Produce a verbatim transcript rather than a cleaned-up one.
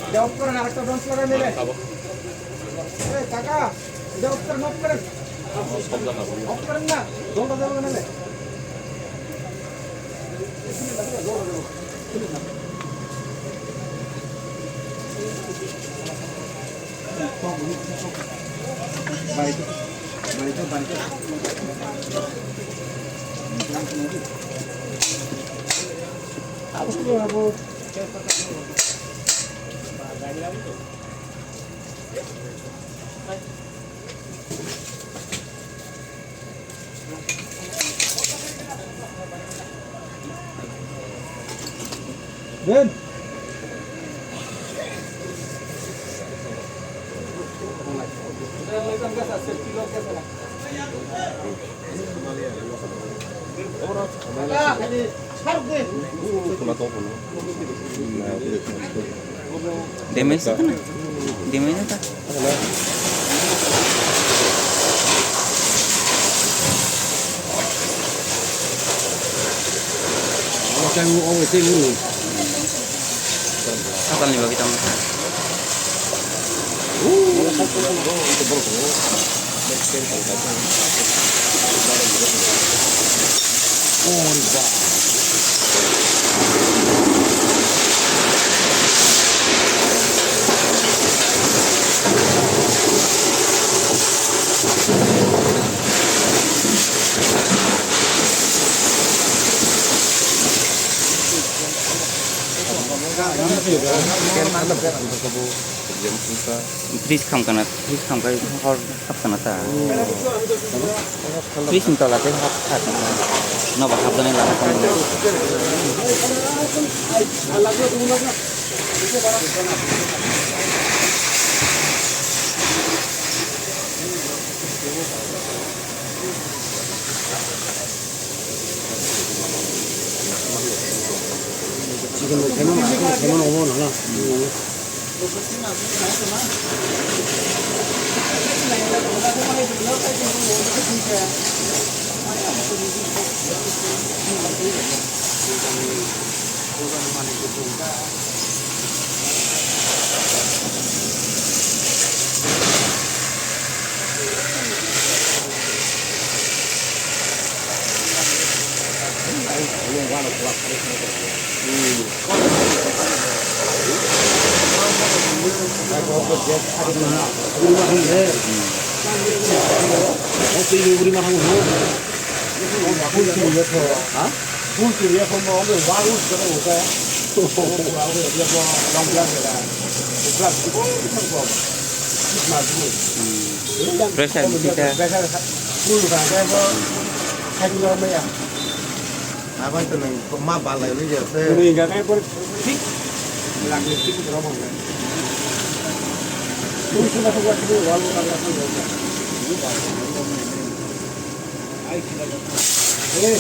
এটা off করেন, আরেকটা branch লাগান দিলে। এই কাকা, এটা off করেন, off করেন। Off করেন না, জলটা দেবো না। Damage ta na? Damage ta? Satal ni bagwi tamo. Fridge kham kana, fridge kham kai hor hap kana ta. Fridge ni tola tei hap hap. Nobo hap dani lama kham. Pressure, pressure. Abang tenang, kok ma balai lu ya, se. Ini enggak kayak ber-, fix. Langit fix berapa, enggak? Ini sudah semua itu, walau kagak pun, ya. Ini bagus. Ayo, kita lihat. Eh,